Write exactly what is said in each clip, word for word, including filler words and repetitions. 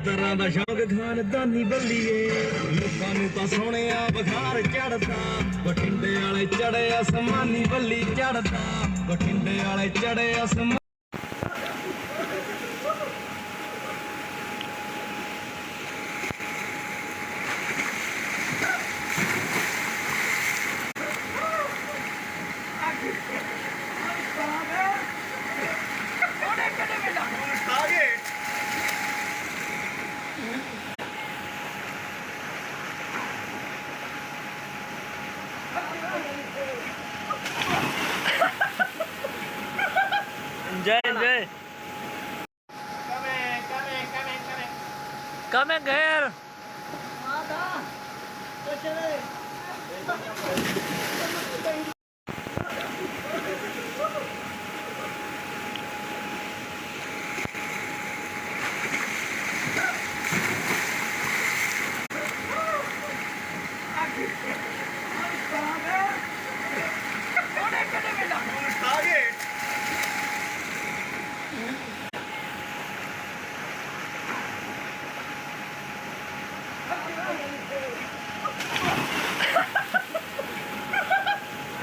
طرح دا شوق خاندانی بلیے، لوکاں نوں تاں سوہݨیا بخار چڑھدا، بٹھنڈے آلے چڑھے آسمانی بلی چڑھدا، بٹھنڈے آلے چڑھے آسمانی۔ Enjoy, enjoy. کمیں گھیر۔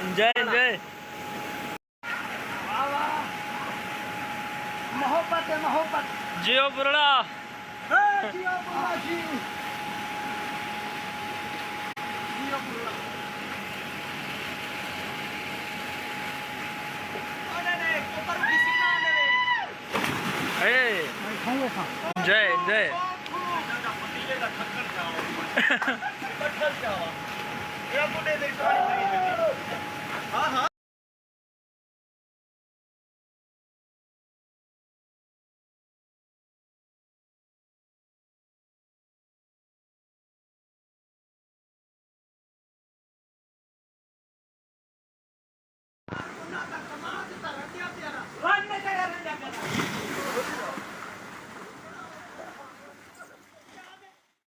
Enjoy, enjoy. واہ واہ۔ محبت ہے، محبت۔ جیو برڑا۔ اے جیو برڑا جی۔ جیو برڑا۔ اڑے نے، اوپر اٹھی سینا آندے وے۔ اے۔ جے، جے۔